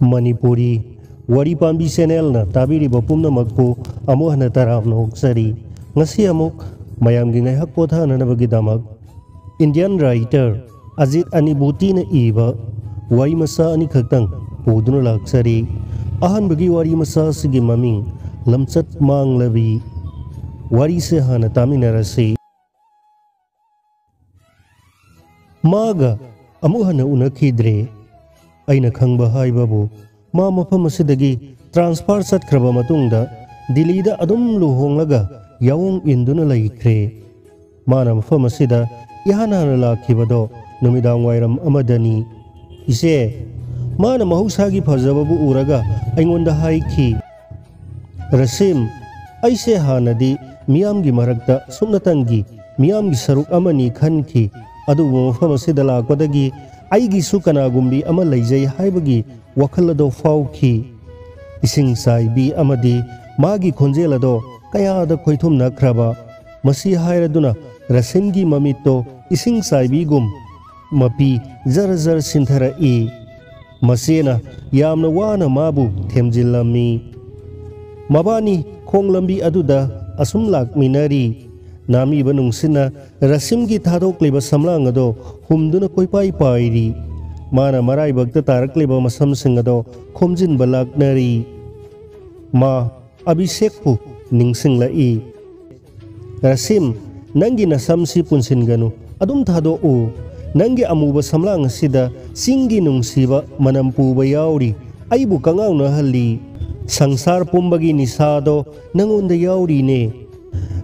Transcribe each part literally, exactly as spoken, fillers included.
ꯃꯅꯤꯄꯨꯔꯤ ꯋꯥꯔꯤ ꯄꯥꯝꯕꯤ ꯆꯦꯅꯦꯜꯅ ꯇꯥꯕꯤꯔꯤꯕ ꯄꯨꯝꯅꯃꯛꯄꯨ ꯑꯃꯨꯛ ꯍꯟꯅ ꯇꯔꯥꯝꯅ ꯑꯣꯛꯆꯔꯤ꯫ ꯉꯁꯤ ꯑꯃꯨꯛ ꯃꯌꯥꯝꯒꯤ ꯉꯥꯏꯍꯥꯛ ꯄꯣꯊꯥꯅꯅꯕꯒꯤꯗꯃꯛ ꯏꯟꯗꯤꯌꯟ ꯔꯥꯏꯇꯔ ꯑꯖꯤꯠ ꯑꯅꯤꯕꯨꯇꯤꯅ ꯏꯕ ꯋꯥꯔꯤ ꯃꯆꯥ ꯑꯅꯤꯈꯛꯇꯪ ꯄꯨꯗꯨꯅ ꯂꯥꯛꯆꯔꯤ꯫ ꯑꯍꯥꯟꯕꯒꯤ ꯋꯥꯔꯤ ꯃꯆꯥ ꯑꯁꯤꯒꯤ ꯃꯃꯤꯡ ꯂꯝꯆꯠ ꯃꯥꯡꯂꯕꯤ꯫ ꯋꯥꯔꯤꯁꯦ ꯍꯥꯟꯅ ꯇꯥꯃꯤꯟꯅꯔꯁꯤ꯫ ꯃꯥꯒ ꯑꯃꯨꯛ ꯍꯟꯅ ꯎꯅꯈꯤꯗ꯭ꯔꯦ꯫ ꯑꯩꯅ ꯈꯪꯕ ꯍꯥꯏꯕꯕꯨ, ꯃꯥ ꯃꯐꯝ ꯑꯁꯤꯗꯒꯤ ꯇ꯭ꯔꯥꯟꯁꯐꯔ ꯆꯠꯈ꯭ꯔꯕ ꯃꯇꯨꯡꯗ ꯗꯤꯜꯂꯤꯗ ꯑꯗꯨꯝ ꯂꯨꯍꯣꯡꯂꯒ ꯌꯥꯑꯣꯡ ꯏꯟꯗꯨꯅ ꯂꯩꯈ꯭ꯔꯦ꯫ ꯃꯥꯅ ꯃꯐꯝ ꯑꯁꯤꯗ ꯏꯍꯥꯟ ꯍꯥꯟꯅ ꯂꯥꯛꯈꯤꯕꯗꯣ ꯅꯨꯃꯤꯗꯥꯡ ꯋꯥꯏꯔꯝ ꯑꯃꯗꯅꯤ꯫ ꯏꯆꯦ, ꯃꯥꯅ ꯃꯍꯧꯁꯥꯒꯤ ꯐꯖꯕꯕꯨ ꯎꯔꯒ ꯑꯩꯉꯣꯟꯗ ꯍꯥꯏꯈꯤ, "ꯔꯁꯤꯝ, ꯑꯩꯁꯦ ꯍꯥꯟꯅꯗꯤ ꯃꯤꯌꯥꯝꯒꯤ ꯃꯔꯛꯇ ꯁꯨꯞꯅꯇꯪꯒꯤ ꯃꯤꯌꯥꯝꯒꯤ ꯁꯔꯨꯛ ꯑꯃꯅꯤ ꯈꯟꯈꯤ, ꯑꯗꯨꯕꯨ ꯃꯐꯝ ꯑꯁꯤꯗ ꯂꯥꯛꯄꯗꯒꯤ ꯑꯩꯒꯤꯁꯨ ꯀꯅꯥꯒꯨꯝꯕꯤ ꯑꯃ ꯂꯩꯖꯩ ꯍꯥꯏꯕꯒꯤ ꯋꯥꯈꯜ ꯑꯗꯣ ꯐꯥꯎꯈꯤ꯫" ꯏꯁꯤꯡ ꯆꯥꯏꯕꯤ ꯑꯃꯗꯤ ꯃꯥꯒꯤ ꯈꯣꯟꯖꯦꯜ ꯑꯗꯣ ꯀꯌꯥꯗ ꯈꯣꯏꯊꯨꯝꯅꯈ꯭ꯔꯕ꯫ ꯃꯁꯤ ꯍꯥꯏꯔꯗꯨꯅ ꯔꯁꯤꯝꯒꯤ ꯃꯃꯤꯠꯇꯣ ꯏꯁꯤꯡ ꯆꯥꯏꯕꯤꯒꯨꯝ ꯃꯄꯤ ꯖꯔ ꯖꯔ ꯁꯤꯟꯊꯔꯛꯏ꯫ ꯃꯆꯦꯅ ꯌꯥꯝꯅ ꯋꯥꯅ ꯃꯥꯕꯨ ꯊꯦꯝꯖꯤꯜꯂꯝꯃꯤ꯫ ꯃꯕꯥꯅꯤ ꯈꯣꯡ ꯂꯝꯕꯤ ꯑꯗꯨꯗ ꯑꯁꯨꯝ ꯂꯥꯛꯃꯤꯟꯅꯔꯤ꯫ ꯅꯥꯃꯤꯕ ꯅꯨꯡꯁꯤꯠꯅ ꯔꯁꯤꯝꯒꯤ ꯊꯥꯗꯣꯛꯂꯤꯕ ꯁꯝꯂꯥꯡ ꯑꯗꯣ ꯍꯨꯝꯗꯨꯅ ꯀꯣꯏꯄꯥꯏ ꯄꯥꯏꯔꯤ꯫ ꯃꯥꯅ ꯃꯔꯥꯏꯕꯛꯇ ꯇꯥꯔꯛꯂꯤꯕ ꯃꯁꯝꯁꯤꯡ ꯑꯗꯣ ꯈꯣꯝꯖꯤꯟꯕ ꯂꯥꯛꯅꯔꯤ꯫ ꯃꯥ ꯑꯕꯤꯁꯦꯛꯄꯨ ꯅꯤꯡꯁꯤꯡꯂꯛꯏ꯫ "ꯔꯁꯤꯝ, ꯅꯪꯒꯤ ꯅꯁꯝꯁꯤ ꯄꯨꯟꯁꯤꯟꯒꯅꯨ, ꯑꯗꯨꯝ ꯊꯥꯗꯣꯛꯎ꯫ ꯅꯪꯒꯤ ꯑꯃꯨꯕ ꯁꯝꯂꯥꯡ ꯑꯁꯤꯗ ꯆꯤꯡꯒꯤ ꯅꯨꯡꯁꯤꯕ ꯃꯅꯝ ꯄꯨꯕ ꯌꯥꯎꯔꯤ꯫ ꯑꯩꯕꯨ ꯀꯉꯥꯎꯅꯍꯜꯂꯤ꯫ ꯁꯪꯁꯥꯔ ꯄꯨꯝꯕꯒꯤ ꯅꯤꯁꯥꯗꯣ ꯅꯉꯣꯟꯗ ꯌꯥꯎꯔꯤꯅꯦ꯫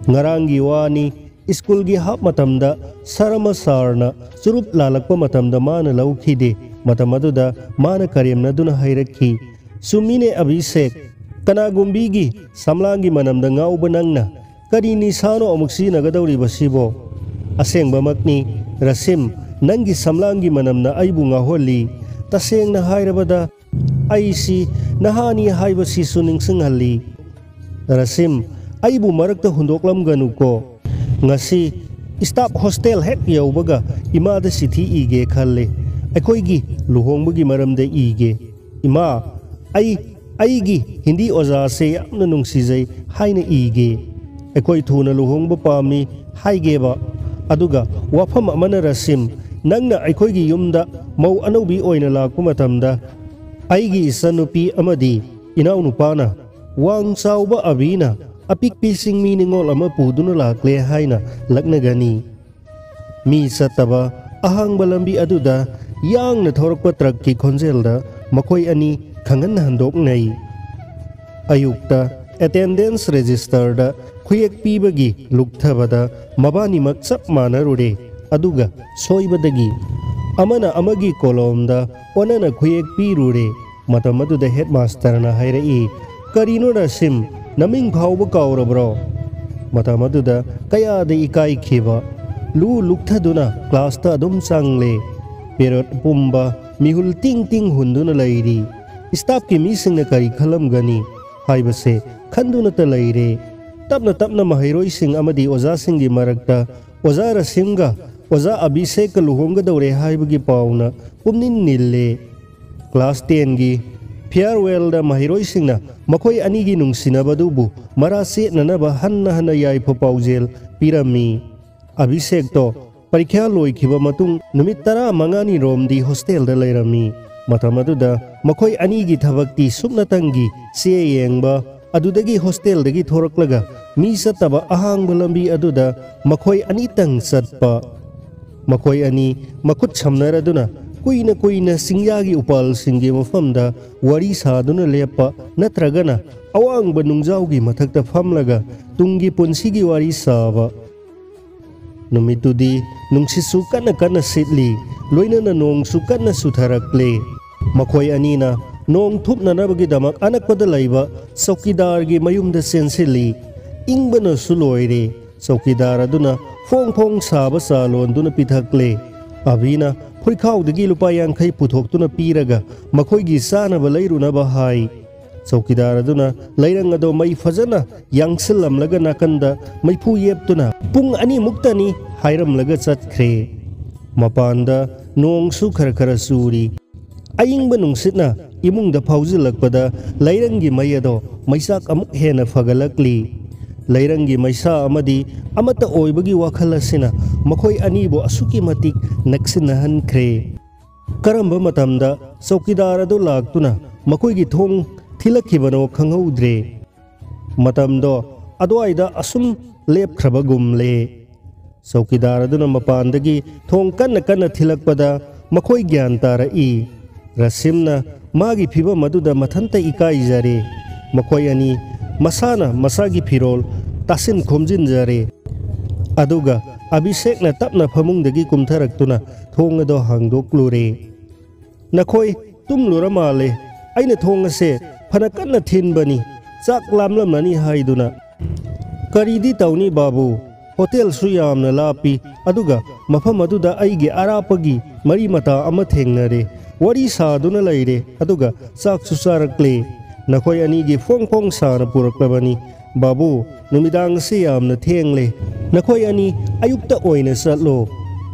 ꯉꯔꯥꯡꯒꯤ ꯋꯥꯅꯤ, ꯁ꯭ꯀꯨꯜꯒꯤ ꯍꯥꯞ ꯃꯇꯝꯗ ꯁꯔꯃ ꯁꯥꯔꯅ ꯆꯨꯔꯨꯞ ꯂꯥꯜꯂꯛꯄ ꯃꯇꯝꯗ ꯃꯥꯅ ꯂꯧꯈꯤꯗꯦ꯫ ꯃꯇꯝ ꯑꯗꯨꯗ ꯃꯥꯅ ꯀꯔꯦꯝꯅꯗꯨꯅ ꯍꯥꯏꯔꯛꯈꯤ, 'ꯆꯨꯝꯃꯤꯅꯦ ꯑꯕꯤꯁꯦꯛ, ꯀꯅꯥꯒꯨꯝꯕꯤꯒꯤ ꯁꯝꯂꯥꯡꯒꯤ ꯃꯅꯝꯗ ꯉꯥꯎꯕ ꯅꯪꯅ ꯀꯔꯤ ꯅꯤꯁꯥꯅꯣ ꯑꯃꯨꯛ ꯁꯤꯖꯤꯟꯅꯒꯗꯧꯔꯤꯕꯁꯤꯕꯣ?' ꯑꯁꯦꯡꯕꯃꯛꯅꯤ ꯔꯁꯤꯝ, ꯅꯪꯒꯤ ꯁꯝꯂꯥꯡꯒꯤ ꯃꯅꯝꯅ ꯑꯩꯕꯨ ꯉꯥꯎꯍꯜꯂꯤ꯫ ꯇꯁꯦꯡꯅ ꯍꯥꯏꯔꯕꯗ, ꯑꯩꯁꯤ ꯅꯍꯥꯅꯤ ꯍꯥꯏꯕꯁꯤꯁꯨ ꯅꯤꯡꯁꯤꯡꯍꯜꯂꯤ꯫ ꯔꯁꯤꯝ, ꯑꯩꯕꯨ ꯃꯔꯛꯇ ꯍꯨꯟꯗꯣꯛꯂꯝꯒꯅꯨꯀꯣ꯫ ꯉꯁꯤ ꯁ꯭ꯇꯥꯐ ꯍꯣꯁꯇꯦꯜ ꯍꯦꯛ ꯌꯧꯕꯒ ꯏꯃꯥꯗ ꯆꯤꯊꯤ ꯏꯒꯦ ꯈꯜꯂꯦ꯫ ꯑꯩꯈꯣꯏꯒꯤ ꯂꯨꯍꯣꯡꯕꯒꯤ ꯃꯔꯝꯗ ꯏꯒꯦ꯫ "ꯏꯃꯥ, ꯑꯩ ꯑꯩꯒꯤ ꯍꯤꯟꯗꯤ ꯑꯣꯖꯥꯁꯦ ꯌꯥꯝꯅ ꯅꯨꯡꯁꯤꯖꯩ" ꯍꯥꯏꯅ ꯏꯒꯦ꯫ "ꯑꯩꯈꯣꯏ ꯊꯨꯅ ꯂꯨꯍꯣꯡꯕ ꯄꯥꯝꯃꯤ" ꯍꯥꯏꯒꯦꯕ꯫ ꯑꯗꯨꯒ ꯋꯥꯐꯝ ꯑꯃꯅ, ꯔꯁꯤꯝ, ꯅꯪꯅ ꯑꯩꯈꯣꯏꯒꯤ ꯌꯨꯝꯗ ꯃꯧ ꯑꯅꯧꯕꯤ ꯑꯣꯏꯅ ꯂꯥꯛꯄ ꯃꯇꯝꯗ, ꯑꯩꯒꯤ ꯏꯆꯟꯅꯨꯄꯤ ꯑꯃꯗꯤ ꯏꯅꯥꯎꯅꯨꯄꯥꯅ ꯋꯥꯡ ꯆꯥꯎꯕ ꯑꯕꯤꯅ ꯑꯄꯤꯛꯄꯤ ꯆꯤꯡꯃꯤ ꯅꯤꯉꯣꯜ ꯑꯃ ꯄꯨꯗꯨꯅ ꯂꯥꯛꯂꯦ ꯍꯥꯏꯅ ꯂꯛꯅꯒꯅꯤ꯫ ꯃꯤ ꯆꯠꯇꯕ ꯑꯍꯥꯡꯕ ꯂꯝꯕꯤ ꯑꯗꯨꯗ ꯌꯥꯡꯅ ꯊꯧꯔꯛꯄ ꯇ꯭ꯔꯛꯀꯤ ꯈꯣꯟꯖꯦꯜꯗ ꯃꯈꯣꯏ ꯑꯅꯤ ꯈꯪꯍꯟ ꯍꯟꯗꯣꯛꯅꯩ꯫ ꯑꯌꯨꯛꯇ ꯑꯦꯇꯦꯟꯗꯦꯟꯁ ꯔꯦꯖꯤꯁꯇꯔꯗ ꯈꯨꯌꯦꯛ ꯄꯤꯕꯒꯤ ꯂꯨꯛꯊꯕꯗ ꯃꯕꯥꯅꯤꯃꯛ ꯆꯞ ꯃꯥꯟꯅꯔꯨꯔꯦ꯫ ꯑꯗꯨꯒ ꯁꯣꯏꯕꯗꯒꯤ ꯑꯃꯅ ꯑꯃꯒꯤ ꯀꯣꯂꯣꯝꯗ ꯑꯣꯟꯅꯅ ꯈꯨꯌꯦꯛ ꯄꯤꯔꯨꯔꯦ꯫ ꯃꯇꯝ ꯑꯗꯨꯗ ꯍꯦꯗꯃꯥꯁꯇꯔꯅ ꯍꯥꯏꯔꯛꯏ, "ꯀꯔꯤꯅꯣ ꯔꯁꯤꯝ, ꯅꯃꯤꯡ ꯐꯥꯎꯕ ꯀꯥꯎꯔꯕ꯭ꯔꯣ?" ꯃꯇꯝ ꯑꯗꯨꯗ ꯀꯌꯥꯗ ꯏꯀꯥꯏꯈꯤꯕ ꯂꯨ ꯂꯨꯛꯊꯗꯨꯅ ꯀ꯭ꯂꯥꯁꯇ ꯑꯗꯨꯝ ꯆꯪꯂꯦ꯫ ꯄꯦꯔꯣꯠ ꯄꯨꯝꯕ ꯃꯤꯍꯨꯜ ꯇꯤꯡ ꯇꯤꯡ ꯍꯨꯟꯗꯨꯅ ꯂꯩꯔꯤ꯫ ꯁ꯭ꯇꯥꯐꯀꯤ ꯃꯤꯁꯤꯡꯅ ꯀꯔꯤ ꯈꯜꯂꯝꯒꯅꯤ ꯍꯥꯏꯕꯁꯦ ꯈꯟꯗꯨꯅꯇ ꯂꯩꯔꯦ꯫ ꯇꯞꯅ ꯇꯞꯅ ꯃꯍꯩꯔꯣꯏꯁꯤꯡ ꯑꯃꯗꯤ ꯑꯣꯖꯥꯁꯤꯡꯒꯤ ꯃꯔꯛꯇ ꯑꯣꯖꯥ ꯔꯁꯤꯝꯒ ꯑꯣꯖꯥ ꯑꯕꯤꯁꯦꯛꯀ ꯂꯨꯍꯣꯡꯒꯗꯧꯔꯦ ꯍꯥꯏꯕꯒꯤ ꯄꯥꯎꯅ ꯄꯨꯝꯅꯤꯟ ꯅꯤꯜꯂꯦ꯫ ꯀ꯭ꯂꯥꯁ ꯇꯦꯟꯒꯤ ꯐꯤꯌꯥꯔꯋꯦꯜꯗ ꯃꯍꯩꯔꯣꯏꯁꯤꯡꯅ ꯃꯈꯣꯏ ꯑꯅꯤꯒꯤ ꯅꯨꯡꯁꯤꯅꯕꯗꯨꯕꯨ ꯃꯔꯥ ꯁꯦꯠꯅꯅꯕ ꯍꯟꯅ ꯍꯟꯅ ꯌꯥꯏꯐ ꯄꯥꯎꯖꯦꯜ ꯄꯤꯔꯝꯃꯤ꯫ ꯑꯕꯤꯁꯦꯛꯇꯣ ꯄꯔꯤꯈ꯭ꯌꯥ ꯂꯣꯏꯈꯤꯕ ꯃꯇꯨꯡ ꯅꯨꯃꯤꯠ ꯇꯔꯥꯃꯉꯥꯅꯤ ꯔꯣꯝꯗꯤ ꯍꯣꯁꯇꯦꯜꯗ ꯂꯩꯔꯝꯃꯤ꯫ ꯃꯇꯝ ꯑꯗꯨꯗ ꯃꯈꯣꯏ ꯑꯅꯤꯒꯤ ꯊꯕꯛꯇꯤ ꯁꯨꯞꯅꯇꯪꯒꯤ ꯆꯦ ꯌꯦꯡꯕ, ꯑꯗꯨꯗꯒꯤ ꯍꯣꯁꯇꯦꯜꯗꯒꯤ ꯊꯣꯔꯛꯂꯒ ꯃꯤ ꯆꯠꯇꯕ ꯑꯍꯥꯡꯕ ꯂꯝꯕꯤ ꯑꯗꯨꯗ ꯃꯈꯣꯏ ꯑꯅꯤꯇꯪ ꯆꯠꯄ꯫ ꯃꯈꯣꯏ ꯑꯅꯤ ꯃꯈꯨꯠ ꯁꯝꯅꯔꯗꯨꯅ ꯀꯨꯏꯅ ꯀꯨꯏꯅ ꯆꯤꯡꯌꯥꯒꯤ ꯎꯄꯥꯜꯁꯤꯡꯒꯤ ꯃꯐꯝꯗ ꯋꯥꯔꯤ ꯁꯥꯗꯨꯅ ꯂꯦꯞꯄ, ꯅꯠꯇ꯭ꯔꯒꯅ ꯑꯋꯥꯡꯕ ꯅꯨꯡꯖꯥꯎꯒꯤ ꯃꯊꯛꯇ ꯐꯝꯂꯒ ꯇꯨꯡꯒꯤ ꯄꯨꯟꯁꯤꯒꯤ ꯋꯥꯔꯤ ꯁꯥꯕ꯫ ꯅꯨꯃꯤꯠꯇꯨꯗꯤ ꯅꯨꯡꯁꯤꯠꯁꯨ ꯀꯟꯅ ꯀꯟꯅ ꯁꯤꯠꯂꯤ, ꯂꯣꯏꯅꯅ ꯅꯣꯡꯁꯨ ꯀꯟꯅ ꯆꯨꯊꯔꯛꯂꯦ꯫ ꯃꯈꯣꯏ ꯑꯅꯤꯅ ꯅꯣꯡ ꯊꯨꯞꯅꯅꯕꯒꯤꯗꯃꯛ ꯑꯅꯛꯄꯗ ꯂꯩꯕ ꯆꯧꯀꯤꯗꯥꯔꯒꯤ ꯃꯌꯨꯝꯗ ꯆꯦꯟꯁꯤꯜꯂꯤ꯫ ꯏꯪꯕꯅꯁꯨ ꯂꯣꯏꯔꯦ꯫ ꯆꯧꯀꯤꯗꯥꯔ ꯑꯗꯨꯅ ꯐꯣꯡ ꯐꯣꯡ ꯁꯥꯕ ꯆꯥ ꯂꯣꯟꯗꯨꯅ ꯄꯤꯊꯛꯂꯦ꯫ ꯑꯕꯤꯅ ꯐꯨꯔꯤꯈꯥꯎꯗꯒꯤ ꯂꯨꯄꯥ ꯌꯥꯡꯈꯩ ꯄꯨꯊꯣꯛꯇꯨꯅ ꯄꯤꯔꯒ ꯃꯈꯣꯏꯒꯤ ꯆꯥꯅꯕ ꯂꯩꯔꯨꯅꯕ ꯍꯥꯏ꯫ ꯆꯧꯀꯤꯗꯥꯔ ꯑꯗꯨꯅ ꯂꯩꯔꯪ ꯑꯗꯣ ꯃꯩ ꯐꯖꯅ ꯌꯥꯡꯁꯤꯜꯂꯝꯂꯒ ꯅꯥꯀꯟꯗ ꯃꯩꯐꯨ ꯌꯦꯞꯇꯨꯅ "ꯄꯨꯡ ꯑꯅꯤꯃꯨꯛꯇꯅꯤ" ꯍꯥꯏꯔꯝꯂꯒ ꯆꯠꯈ꯭ꯔꯦ꯫ ꯃꯄꯥꯟꯗ ꯅꯣꯡꯁꯨ ꯈꯔ ꯈꯔ ꯆꯨꯔꯤ꯫ ꯑꯏꯪꯕ ꯅꯨꯡꯁꯤꯠꯅ ꯏꯃꯨꯡꯗ ꯐꯥꯎꯖꯤꯜꯂꯛꯄꯗ ꯂꯩꯔꯪꯒꯤ ꯃꯩ ꯑꯗꯣ ꯃꯩꯆꯥꯛ ꯑꯃꯨꯛ ꯍꯦꯟꯅ ꯐꯒꯠꯂꯛꯂꯤ꯫ ꯂꯩꯔꯪꯒꯤ ꯃꯩꯁꯥ ꯑꯃꯗꯤ ꯑꯃꯠꯇ ꯑꯣꯏꯕꯒꯤ ꯋꯥꯈꯜ ꯑꯁꯤꯅ ꯃꯈꯣꯏ ꯑꯅꯤꯕꯨ ꯑꯁꯨꯛꯀꯤ ꯃꯇꯤꯛ ꯅꯛꯁꯤꯟꯅꯍꯟꯈ꯭ꯔꯦ꯫ ꯀꯔꯝꯕ ꯃꯇꯝꯗ ꯆꯧꯀꯤꯗꯥꯔ ꯑꯗꯨ ꯂꯥꯛꯇꯨꯅ ꯃꯈꯣꯏꯒꯤ ꯊꯣꯡ ꯊꯤꯜꯂꯛꯈꯤꯕꯅꯣ ꯈꯪꯍꯧꯗ꯭ꯔꯦ꯫ ꯃꯇꯝꯗꯣ ꯑꯗꯨꯋꯥꯏꯗ ꯑꯁꯨꯝ ꯂꯦꯞꯈ꯭ꯔꯕꯒꯨꯝꯂꯦ꯫ ꯆꯧꯀꯤꯗꯥꯔ ꯑꯗꯨꯅ ꯃꯄꯥꯟꯗꯒꯤ ꯊꯣꯡ ꯀꯟꯅ ꯀꯟꯅ ꯊꯤꯜꯂꯛꯄꯗ ꯃꯈꯣꯏ ꯒ꯭ꯌꯥꯟ ꯇꯥꯔꯛꯏ꯫ ꯔꯁꯤꯝꯅ ꯃꯥꯒꯤ ꯐꯤꯚꯝ ꯑꯗꯨꯗ ꯃꯊꯟꯇ ꯏꯀꯥꯏꯖꯔꯦ꯫ ꯃꯈꯣꯏ ꯑꯅꯤ ꯃꯁꯥꯅ ꯃꯁꯥꯒꯤ ꯐꯤꯔꯣꯜ ꯇꯥꯁꯤꯟ ꯈꯣꯝꯖꯤꯟꯖꯔꯦ꯫ ꯑꯗꯨꯒ ꯑꯕꯤꯁꯦꯛꯅ ꯇꯞꯅ ꯐꯃꯨꯡꯗꯒꯤ ꯀꯨꯝꯊꯔꯛꯇꯨꯅ ꯊꯣꯡ ꯑꯗꯣ ꯍꯥꯡꯗꯣꯛꯂꯨꯔꯦ꯫ "ꯅꯈꯣꯏ ꯇꯨꯝꯂꯨꯔ ꯃꯥꯜꯂꯦ꯫ ꯑꯩꯅ ꯊꯣꯡ ꯑꯁꯦ ꯐꯅ ꯀꯟꯅ ꯊꯤꯟꯕꯅꯤ꯫ ꯆꯥꯛ ꯂꯥꯝꯂꯝꯂꯅꯤ ꯍꯥꯏꯗꯨꯅ꯫" "ꯀꯔꯤꯗꯤ ꯇꯧꯅꯤ ꯕꯥꯕꯨ, ꯍꯣꯇꯦꯜꯁꯨ ꯌꯥꯝꯅ ꯂꯥꯞꯄꯤ, ꯑꯗꯨꯒ ꯃꯐꯝ ꯑꯗꯨꯗ ꯑꯩꯒꯤ ꯑꯔꯥꯞꯄꯒꯤ ꯃꯔꯤ ꯃꯇꯥ ꯑꯃ ꯊꯦꯡꯅꯔꯦ꯫ ꯋꯥꯔꯤ ꯁꯥꯗꯨꯅ ꯂꯩꯔꯦ, ꯑꯗꯨꯒ ꯆꯥꯛꯁꯨ ꯆꯥꯔꯛꯂꯦ꯫ ꯅꯈꯣꯏ ꯑꯅꯤꯒꯤ ꯐꯣꯡ ꯐꯣꯡ ꯁꯥꯅ ꯄꯨꯔꯛꯂꯕꯅꯤ꯫ ꯕꯥꯕꯨ, ꯅꯨꯃꯤꯗꯥꯡ ꯑꯁꯤ ꯌꯥꯝꯅ ꯊꯦꯡꯂꯦ꯫ ꯅꯈꯣꯏ ꯑꯅꯤ ꯑꯌꯨꯛꯇ ꯑꯣꯏꯅ ꯆꯠꯂꯣ꯫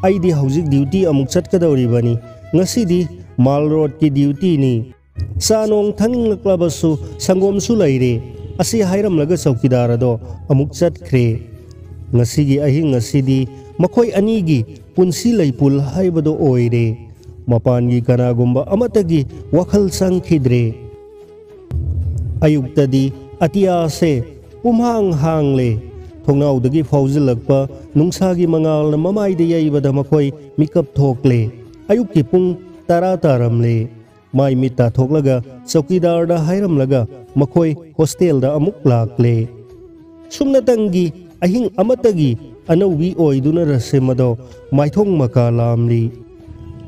ꯑꯩꯗꯤ ꯍꯧꯖꯤꯛ ꯗ꯭ꯌꯨꯇꯤ ꯑꯃꯨꯛ ꯆꯠꯀꯗꯧꯔꯤꯕꯅꯤ꯫ ꯉꯁꯤꯗꯤ ꯃꯥꯜ ꯔꯣꯗꯀꯤ ꯗ꯭ꯌꯨꯇꯤꯅꯤ꯫ ꯆꯥ ꯅꯣꯡ ꯊꯛꯅꯤꯡꯂꯛꯂꯕꯁꯨ ꯁꯪꯒꯣꯝꯁꯨ ꯂꯩꯔꯦ꯫" ꯑꯁꯤ ꯍꯥꯏꯔꯝꯂꯒ ꯆꯧꯀꯤꯗꯥꯔ ꯑꯗꯣ ꯑꯃꯨꯛ ꯆꯠꯈ꯭ꯔꯦ꯫ ꯉꯁꯤꯒꯤ ꯑꯍꯤꯡ ꯑꯁꯤꯗꯤ ꯃꯈꯣꯏ ꯑꯅꯤꯒꯤ ꯄꯨꯟꯁꯤ ꯂꯩꯄꯨꯜ ꯍꯥꯏꯕꯗꯣ ꯑꯣꯏꯔꯦ꯫ ꯃꯄꯥꯟꯒꯤ ꯀꯅꯥꯒꯨꯝꯕ ꯑꯃꯠꯇꯒꯤ ꯋꯥꯈꯜ ꯆꯪꯈꯤꯗ꯭ꯔꯦ꯫ ꯑꯌꯨꯛꯇꯗꯤ ꯑꯇꯤꯌꯥꯁꯦ ꯄꯨꯝꯍꯥꯡ ꯍꯥꯡꯂꯦ꯫ ꯊꯣꯡꯅꯥꯎꯗꯒꯤ ꯐꯥꯎꯖꯤꯜꯂꯛꯄ ꯅꯨꯡꯁꯥꯒꯤ ꯃꯉꯥꯜꯅ ꯃꯃꯥꯏꯗ ꯌꯩꯕꯗ ꯃꯈꯣꯏ ꯃꯤꯀꯞ ꯊꯣꯛꯂꯦ꯫ ꯑꯌꯨꯛꯀꯤ ꯄꯨꯡ ꯇꯔꯥ ꯇꯥꯔꯝꯂꯦ꯫ ꯃꯥꯏ ꯃꯤꯠ ꯇꯥꯊꯣꯛꯂꯒ ꯆꯧꯀꯤꯗꯥꯔꯗ ꯍꯥꯏꯔꯝꯂꯒ ꯃꯈꯣꯏ ꯍꯣꯁꯇꯦꯜꯗ ꯑꯃꯨꯛ ꯂꯥꯛꯂꯦ꯫ ꯁꯨꯞꯅꯇꯪꯒꯤ ꯑꯍꯤꯡ ꯑꯃꯠꯇꯒꯤ ꯑꯅꯧꯕꯤ ꯑꯣꯏꯗꯨꯅ ꯔꯁꯤꯝ ꯑꯗꯣ ꯃꯥꯏꯊꯣꯡ ꯃꯀꯥ ꯂꯥꯝꯂꯤ꯫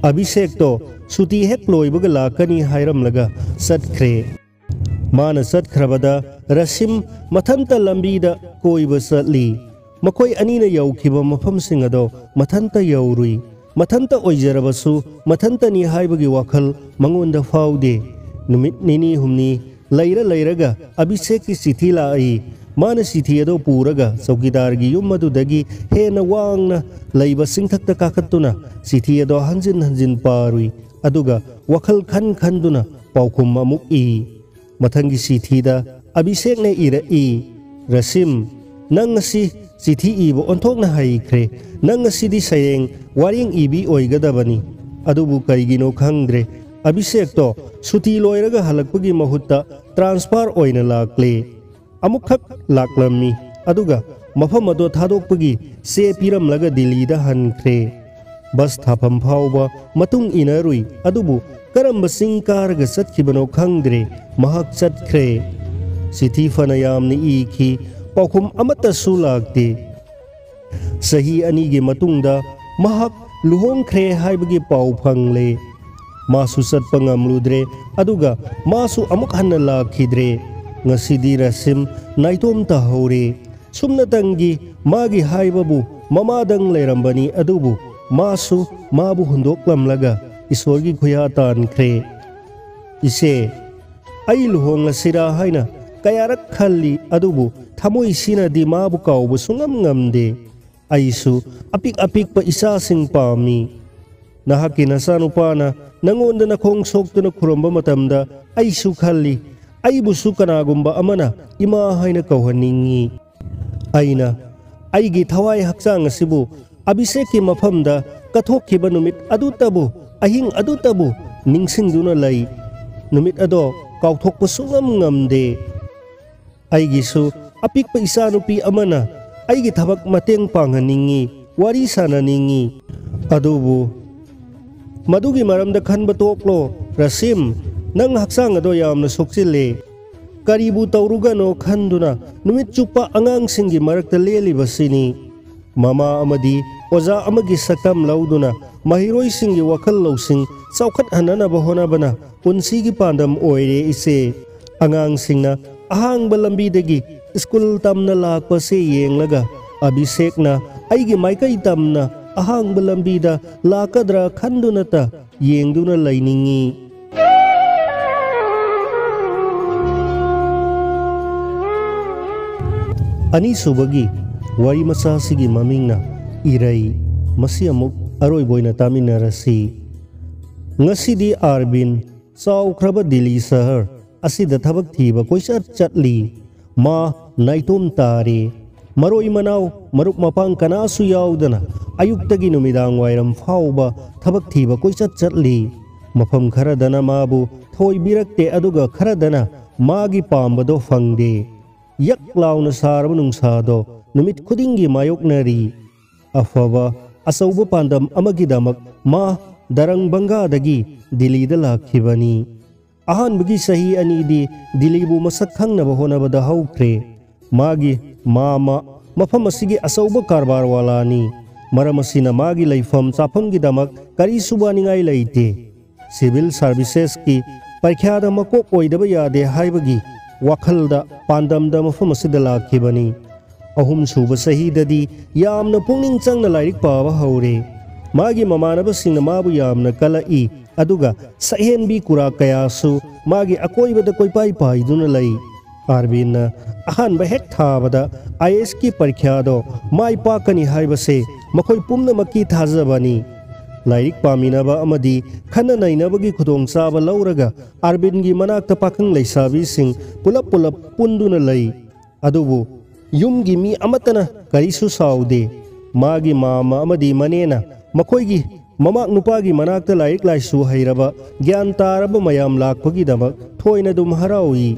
ꯑꯕꯤꯁꯦꯛꯇꯣ ꯁꯨꯇꯤ ꯍꯦꯛ ꯂꯣꯏꯕꯒ ꯂꯥꯛꯀꯅꯤ ꯍꯥꯏꯔꯝꯂꯒ ꯆꯠꯈ꯭ꯔꯦ꯫ ꯃꯥꯅ ꯆꯠꯈ꯭ꯔꯕꯗ ꯔꯁꯤꯝ ꯃꯊꯟꯇ ꯂꯝꯕꯤꯗ ꯀꯣꯏꯕ ꯆꯠꯂꯤ꯫ ꯃꯈꯣꯏ ꯑꯅꯤꯅ ꯌꯧꯈꯤꯕ ꯃꯐꯝꯁꯤꯡ ꯑꯗꯣ ꯃꯊꯟꯇ ꯌꯧꯔꯨꯏ꯫ ꯃꯊꯟꯇ ꯑꯣꯏꯖꯔꯕꯁꯨ ꯃꯊꯟꯇꯅꯤ ꯍꯥꯏꯕꯒꯤ ꯋꯥꯈꯜ ꯃꯉꯣꯟꯗ ꯐꯥꯎꯗꯦ꯫ ꯅꯨꯃꯤꯠ ꯅꯤꯅꯤ ꯍꯨꯝꯅꯤ ꯂꯩꯔ ꯂꯩꯔꯒ ꯑꯕꯤꯁꯦꯛꯀꯤ ꯆꯤꯊꯤ ꯂꯥꯛꯏ꯫ ꯃꯥꯅ ꯆꯤꯊꯤ ꯑꯗꯨ ꯄꯨꯔꯒ ꯆꯧꯀꯤꯗꯥꯔꯒꯤ ꯌꯨꯝ ꯑꯗꯨꯗꯒꯤ ꯍꯦꯟꯅ ꯋꯥꯡꯅ ꯂꯩꯕ ꯆꯤꯡꯊꯛꯇ ꯀꯥꯈꯠꯇꯨꯅ ꯆꯤꯊꯤ ꯑꯗꯨ ꯍꯟꯖꯤꯟ ꯍꯟꯖꯤꯟ ꯄꯥꯔꯨꯏ꯫ ꯑꯗꯨꯒ ꯋꯥꯈꯜ ꯈꯟ ꯈꯟꯗꯨꯅ ꯄꯥꯎꯈꯨꯝ ꯑꯃꯨꯛ ꯏ꯫ ꯃꯊꯪꯒꯤ ꯆꯤꯊꯤꯗ ꯑꯕꯤꯁꯦꯛꯅ ꯏꯔꯛꯏ, "ꯔꯁꯤꯝ, ꯅꯪ ꯉꯁꯤ ꯆꯤꯊꯤ ꯏꯕ ꯑꯣꯟꯊꯣꯛꯅ ꯍꯩꯈ꯭ꯔꯦ꯫ ꯅꯪ ꯉꯁꯤꯗꯤ ꯁꯩꯔꯦꯡ ꯋꯥꯔꯦꯡ ꯏꯕꯤ ꯑꯣꯏꯒꯗꯕꯅꯤ꯫ ꯑꯗꯨꯕꯨ ꯀꯩꯒꯤꯅꯣ ꯈꯪꯗ꯭ꯔꯦ, ꯑꯕꯤꯁꯦꯛꯇꯣ ꯁꯨꯇꯤ ꯂꯣꯏꯔꯒ ꯍꯜꯂꯛꯄꯒꯤ ꯃꯍꯨꯠꯇ ꯇ꯭ꯔꯥꯟꯁꯐꯔ ꯑꯣꯏꯅ ꯂꯥꯛꯂꯦ꯫ ꯑꯃꯨꯛꯈꯛ ꯂꯥꯛꯂꯝꯃꯤ, ꯑꯗꯨꯒ ꯃꯐꯝ ꯑꯗꯣ ꯊꯥꯗꯣꯛꯄꯒꯤ ꯆꯦ ꯄꯤꯔꯝꯂꯒ ꯗꯤꯜꯂꯤꯗ ꯍꯟꯈ꯭ꯔꯦ꯫ ꯕꯁ ꯊꯥꯐꯝ ꯐꯥꯎꯕ ꯃꯇꯨꯡ ꯏꯟꯅꯔꯨꯏ, ꯑꯗꯨꯕꯨ ꯀꯔꯝꯕ ꯆꯤꯡ ꯀꯥꯔꯒ ꯆꯠꯈꯤꯕꯅꯣ ꯈꯪꯗ꯭ꯔꯦ, ꯃꯍꯥꯛ ꯆꯠꯈ꯭ꯔꯦ꯫ ꯆꯤꯊꯤ ꯐꯅ ꯌꯥꯝꯅ ꯏꯈꯤ, ꯄꯥꯎꯈꯨꯝ ꯑꯃꯠꯇꯁꯨ ꯂꯥꯛꯇꯦ꯫ ꯆꯍꯤ ꯑꯅꯤꯒꯤ ꯃꯇꯨꯡꯗ ꯃꯍꯥꯛ ꯂꯨꯍꯣꯡꯈ꯭ꯔꯦ ꯍꯥꯏꯕꯒꯤ ꯄꯥꯎ ꯐꯪꯂꯦ꯫ ꯃꯥꯁꯨ ꯆꯠꯄ ꯉꯝꯂꯨꯗ꯭ꯔꯦ, ꯑꯗꯨꯒ ꯃꯥꯁꯨ ꯑꯃꯨꯛ ꯍꯟꯅ ꯂꯥꯛꯈꯤꯗ꯭ꯔꯦ꯫ ꯉꯁꯤꯗꯤ ꯔꯁꯤꯝ ꯅꯥꯏꯇꯣꯝ ꯇꯥꯍꯧꯔꯦ꯫ ꯁꯨꯞꯅꯇꯪꯒꯤ ꯃꯥꯒꯤ ꯍꯥꯏꯕꯕꯨ ꯃꯃꯥꯗꯪ ꯂꯩꯔꯝꯕꯅꯤ, ꯑꯗꯨꯕꯨ ꯃꯥꯁꯨ ꯃꯥꯕꯨ ꯍꯨꯟꯗꯣꯛꯂꯝꯂꯒ ꯏꯁꯣꯔꯒꯤ ꯈꯨꯌꯥ ꯇꯥꯟꯈ꯭ꯔꯦ꯫ "ꯏꯆꯦ, ꯑꯩ ꯂꯨꯍꯣꯡꯂꯁꯤꯔꯥ ꯍꯥꯏꯅ ꯀꯌꯥꯔꯛ ꯈꯜꯂꯤ, ꯑꯗꯨꯕꯨ ꯊꯃꯣꯏꯁꯤꯅꯗꯤ ꯃꯥꯕꯨ ꯀꯥꯎꯕ ꯁꯨꯡꯉꯝ ꯉꯝꯗꯦ꯫ ꯑꯩꯁꯨ ꯑꯄꯤꯛ ꯑꯄꯤꯛꯄ ꯏꯆꯥꯁꯤꯡ ꯄꯥꯝꯃꯤ꯫ ꯅꯍꯥꯛꯀꯤ ꯅꯆꯥꯅꯨꯄꯥꯅ ꯅꯉꯣꯟꯗ ꯅꯈꯣꯡ ꯁꯣꯛꯇꯨꯅ ꯈꯨꯔꯨꯝꯕ ꯃꯇꯝꯗ ꯑꯩꯁꯨ ꯈꯜꯂꯤ, ꯑꯩꯕꯨꯁꯨ ꯀꯅꯥꯒꯨꯝꯕ ꯑꯃꯅ ꯏꯃꯥ ꯍꯥꯏꯅ ꯀꯧꯍꯟꯅꯤꯡꯉꯤ꯫ ꯑꯩꯅ ꯑꯩꯒꯤ ꯊꯋꯥꯏ ꯍꯛꯆꯥꯡ ꯑꯁꯤꯕꯨ ꯑꯕꯤꯁꯦꯛꯀꯤ ꯃꯐꯝꯗ ꯀꯠꯊꯣꯛꯈꯤꯕ ꯅꯨꯃꯤꯠ ꯑꯗꯨꯇꯕꯨ, ꯑꯍꯤꯡ ꯑꯗꯨꯇꯕꯨ ꯅꯤꯡꯁꯤꯡꯗꯨꯅ ꯂꯩ꯫ ꯅꯨꯃꯤꯠ ꯑꯗꯣ ꯀꯥꯎꯊꯣꯛꯄ ꯁꯨꯡꯉꯝ ꯉꯝꯗꯦ꯫ ꯑꯩꯒꯤꯁꯨ ꯑꯄꯤꯛꯄ ꯏꯆꯥꯅꯨꯄꯤ ꯑꯃꯅ ꯑꯩꯒꯤ ꯊꯕꯛ ꯃꯇꯦꯡ ꯄꯥꯡꯍꯟꯅꯤꯡꯉꯤ, ꯋꯥꯔꯤ ꯁꯥꯟꯅꯅꯤꯡꯉꯤ꯫ ꯑꯗꯨꯕꯨ ꯃꯗꯨꯒꯤ ꯃꯔꯝꯗ ꯈꯟꯕ ꯇꯣꯛꯂꯣ, ꯔꯁꯤꯝ꯫ ꯅꯪ ꯍꯛꯆꯥꯡ ꯑꯗꯣ ꯌꯥꯝꯅ ꯁꯣꯛꯆꯤꯜꯂꯦ꯫ ꯀꯔꯤꯕꯨ ꯇꯧꯔꯨꯒꯅꯣ ꯈꯟꯗꯨꯅ ꯅꯨꯃꯤꯠ ꯆꯨꯞꯄ ꯑꯉꯥꯡꯁꯤꯡꯒꯤ ꯃꯔꯛꯇ ꯂꯦꯜꯂꯤꯕꯁꯤꯅꯤ꯫ ꯃꯃꯥ ꯑꯃꯗꯤ ꯑꯣꯖꯥ ꯑꯃꯒꯤ ꯁꯛꯇꯝ ꯂꯧꯗꯨꯅ ꯃꯍꯩꯔꯣꯏꯁꯤꯡꯒꯤ ꯋꯥꯈꯜ ꯂꯧꯁꯤꯡ ꯆꯥꯎꯈꯠꯍꯟꯅꯅꯕ ꯍꯣꯠꯅꯕꯅ ꯄꯨꯟꯁꯤꯒꯤ ꯄꯥꯟꯗꯝ ꯑꯣꯏꯔꯦ, ꯏꯆꯦ꯫ ꯑꯉꯥꯡꯁꯤꯡꯅ ꯑꯍꯥꯡꯕ ꯂꯝꯕꯤꯗꯒꯤ ꯁ꯭ꯀꯨꯜ ꯇꯝꯅ ꯂꯥꯛꯄꯁꯦ ꯌꯦꯡꯂꯒ ꯑꯕꯤꯁꯦꯛꯅ ꯑꯩꯒꯤ ꯃꯥꯏꯀꯩ ꯇꯝꯅ ꯑꯍꯥꯡꯕ ꯂꯝꯕꯤꯗ ꯂꯥꯛꯀꯗ꯭ꯔꯥ ꯈꯟꯗꯨꯅꯇ ꯌꯦꯡꯗꯨꯅ ꯂꯩꯅꯤꯡꯉꯤ꯫ ꯑꯅꯤꯁꯨꯕꯒꯤ ꯋꯥꯔꯤ ꯃꯆꯥꯁꯤꯒꯤ ꯃꯃꯤꯡꯅ ꯏꯔꯩ꯫ ꯃꯁꯤ ꯑꯃꯨꯛ ꯑꯔꯣꯏꯕ ꯑꯣꯏꯅ ꯇꯥꯃꯤꯟꯅꯔꯁꯤ꯫ ꯉꯁꯤꯗꯤ ꯑꯥꯔꯕꯤꯟ ꯆꯥꯎꯈ꯭ꯔꯕ ꯗꯤꯜꯂꯤ ꯁꯍꯔ ꯑꯁꯤꯗ ꯊꯕꯛ ꯊꯤꯕ ꯀꯣꯏꯆꯠ ꯆꯠꯂꯤ꯫ ꯃꯥ ꯅꯥꯏꯇꯣꯝ ꯇꯥꯔꯦ꯫ ꯃꯔꯣꯏ ꯃꯅꯥꯎ, ꯃꯔꯨꯞ ꯃꯄꯥꯡ ꯀꯅꯥꯁꯨ ꯌꯥꯎꯗꯅ ꯑꯌꯨꯛꯇꯒꯤ ꯅꯨꯃꯤꯗꯥꯡ ꯋꯥꯏꯔꯝ ꯐꯥꯎꯕ ꯊꯕꯛ ꯊꯤꯕ ꯀꯣꯏꯆꯠ ꯆꯠꯂꯤ꯫ ꯃꯐꯝ ꯈꯔꯗꯅ ꯃꯥꯕꯨ ꯊꯣꯏꯕꯤꯔꯛꯇꯦ, ꯑꯗꯨꯒ ꯈꯔꯗꯅ ꯃꯥꯒꯤ ꯄꯥꯝꯕꯗꯣ ꯐꯪꯗꯦ꯫ ꯌꯛ ꯂꯥꯎꯅ ꯁꯥꯔꯕ ꯅꯨꯡꯁꯥꯗꯣ ꯅꯨꯃꯤꯠ ꯈꯨꯗꯤꯡꯒꯤ ꯃꯥꯌꯣꯛꯅꯔꯤ꯫ ꯑꯐꯕ ꯑꯆꯧꯕ ꯄꯥꯟꯗꯝ ꯑꯃꯒꯤꯗꯃꯛ ꯃꯥ ꯗꯔꯪꯕꯪꯒꯥꯗꯒꯤ ꯗꯤꯜꯂꯤꯗ ꯂꯥꯛꯈꯤꯕꯅꯤ꯫ ꯑꯍꯥꯟꯕꯒꯤ ꯆꯍꯤ ꯑꯅꯤꯗꯤ ꯗꯤꯜꯂꯤꯕꯨ ꯃꯁꯛ ꯈꯪꯅꯕ ꯍꯣꯠꯅꯕꯗ ꯍꯧꯈ꯭ꯔꯦ꯫ ꯃꯥꯒꯤ ꯃꯥꯃ ꯃꯐꯝ ꯑꯁꯤꯒꯤ ꯑꯆꯧꯕ ꯀꯔꯕꯥꯔ ꯋꯥꯂꯥꯅꯤ꯫ ꯃꯔꯝ ꯑꯁꯤꯅ ꯃꯥꯒꯤ ꯂꯩꯐꯝ ꯆꯥꯐꯝꯒꯤꯗꯃꯛ ꯀꯔꯤꯁꯨ ꯋꯥꯅꯤꯡꯉꯥꯏ ꯂꯩꯇꯦ꯫ ꯁꯤꯚꯤꯜ ꯁꯥꯔꯚꯤꯁꯦꯁꯀꯤ ꯄꯔꯤꯈ꯭ꯌꯥꯗ ꯃꯀꯣꯛ ꯑꯣꯏꯗꯕ ꯌꯥꯗꯦ ꯍꯥꯏꯕꯒꯤ ꯋꯥꯈꯜꯗ, ꯄꯥꯟꯗꯝꯗ ꯃꯐꯝ ꯑꯁꯤꯗ ꯂꯥꯛꯈꯤꯕꯅꯤ꯫ ꯑꯍꯨꯝꯁꯨꯕ ꯆꯍꯤꯗꯗꯤ ꯌꯥꯝꯅ ꯄꯨꯛꯅꯤꯡ ꯆꯪꯅ ꯂꯥꯏꯔꯤꯛ ꯄꯥꯕ ꯍꯧꯔꯦ꯫ ꯃꯥꯒꯤ ꯃꯃꯥꯟꯅꯕꯁꯤꯡꯅ ꯃꯥꯕꯨ ꯌꯥꯝꯅ ꯀꯂꯛꯏ, ꯑꯗꯨꯒ ꯁꯛꯍꯦꯟꯕꯤ ꯀꯨꯔꯥꯛ ꯀꯌꯥꯁꯨ ꯃꯥꯒꯤ ꯑꯀꯣꯏꯕꯗ ꯀꯣꯏꯄꯥꯏ ꯄꯥꯏꯗꯨꯅ ꯂꯩ꯫ ꯑꯥꯔꯕꯤꯟꯅ ꯑꯍꯥꯟꯕ ꯍꯦꯛ ꯊꯥꯕꯗ ꯑꯥꯏ ꯑꯦꯁꯀꯤ ꯄꯔꯤꯈ꯭ꯌꯥꯗꯣ ꯃꯥꯏ ꯄꯥꯛꯀꯅꯤ ꯍꯥꯏꯕꯁꯦ ꯃꯈꯣꯏ ꯄꯨꯝꯅꯃꯛꯀꯤ ꯊꯥꯖꯕꯅꯤ꯫ ꯂꯥꯏꯔꯤꯛ ꯄꯥꯃꯤꯟꯅꯕ ꯑꯃꯗꯤ ꯈꯟꯅ ꯅꯩꯅꯕꯒꯤ ꯈꯨꯗꯣꯡꯆꯥꯕ ꯂꯧꯔꯒ ꯑꯥꯔꯕꯤꯟꯒꯤ ꯃꯅꯥꯛꯇ ꯄꯥꯈꯪ ꯂꯩꯁꯥꯕꯤꯁꯤꯡ ꯄꯨꯂꯞ ꯄꯨꯂꯞ ꯄꯨꯟꯗꯨꯅ ꯂꯩ꯫ ꯑꯗꯨꯕꯨ ꯌꯨꯝꯒꯤ ꯃꯤ ꯑꯃꯠꯇꯅ ꯀꯔꯤꯁꯨ ꯁꯥꯎꯗꯦ꯫ ꯃꯥꯒꯤ ꯃꯥꯝꯃ ꯑꯃꯗꯤ ꯃꯅꯦꯅ ꯃꯈꯣꯏꯒꯤ ꯃꯃꯥꯛ ꯅꯨꯄꯥꯒꯤ ꯃꯅꯥꯛꯇ ꯂꯥꯏꯔꯤꯛ ꯂꯥꯏꯁꯨ ꯍꯩꯔꯕ, ꯒ꯭ꯌꯥꯟ ꯇꯥꯔꯕ ꯃꯌꯥꯝ ꯂꯥꯛꯄꯒꯤꯗꯃꯛ ꯊꯣꯏꯅ ꯑꯗꯨꯝ ꯍꯔꯥꯎꯏ꯫